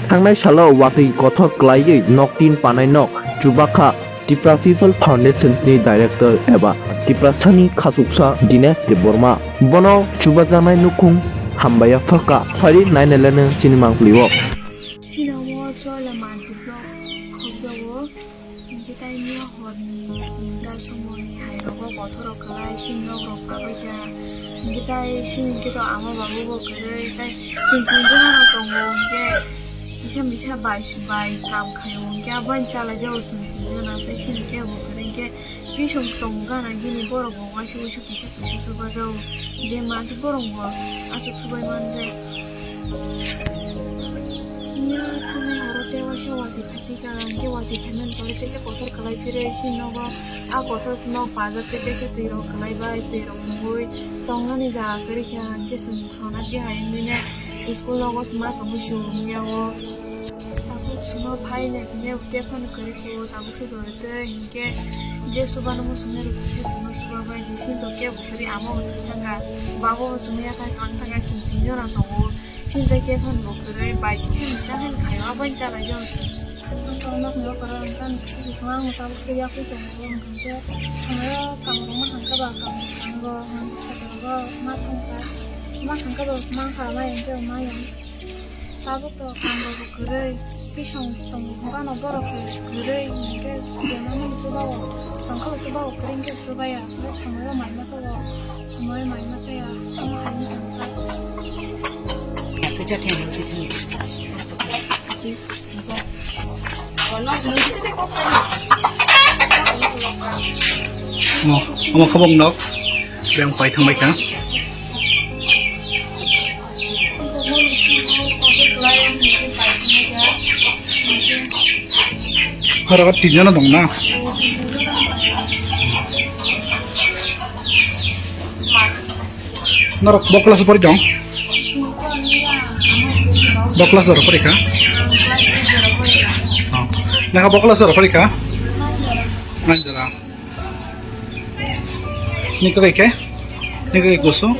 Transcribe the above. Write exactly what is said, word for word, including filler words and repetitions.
Thangnai salo watwi kothor kwlaiwi noktin panainok chubakha Tipra People Foundation ni director eba Tiprasani khachuksa Dinesh Debbarma. Bono chubajaknai nukhung hambai yapharkha. Phari nainai leno chini mangpili o. Sinamo chole manti block khobjago. Hingke tai miya horni tinta somoni hai rogo kothorok kwlai sini nok rok pabaikha. Hingke tai sini hingke to ama babu bo kwrwi tai sini tinjana tongo hingke kisa misa bai bai kam khaio hingke aboni chalai jao sini tinjana tai sini kebo kwrwi hingke bisong tongo gana gini borok bo waisa waisa kisa kisa subajao je mansi borok bo aswk subai manjak. Miya thangwi horo tei waisa watwi phaikha, hingke watwi phaimani pore teisa kotor kwlai phirwi chini nogo. A kotor nok pajak tei teisa twi rok kwlai bai, twi rok mungwi tongnani jaga kwrwi kha, hingke chwng khoroknai tihai wngwi ne school nogo se ma tongwi chwng wngya o. Tabuk chwngno phai nai phine khe phano kwrwi kho, tabuk se jora tei hingke je subano muchungnai rok kisa chwngno suba bai di, chini to kebo kwrwi ama bo thwi thangkha, babo bo chwngno yakhai tong thangkha, chwng tinjona tongo. Chini tei khe phano bo kwrwi bai kisa misa hai khaio, aboni chalai jao se. Ang tongma khno kwrwi wngkha, ang tabuk se yakui tongo, hwnkhe somoyo kamu rok ma thangkha ba, kamu thango, hwnkhe khe tongo, ma thangkha, ma thangkha ba, ma kha, ma yang khe ma yang. Tabuk to kamu rok bo kwrwi, bisong tongo, bano borok se kwrwi, hwnkhe jemon chubago, songkha chubago, kwrwi hwnkhe chubaya, hwnkhe somoyo mai masa o, somoyo mai masa ya, tamo hai wngkha. Omo, omo khe bok nok. Beng pai thang bai kha. Horo tinjana tong na. Norok bo class o pori tong? Bo class o pori kha? Oh. Nokha bo class o pori kha? Nai jora. Ni kakai khe? Ni kakai kusu? Oh.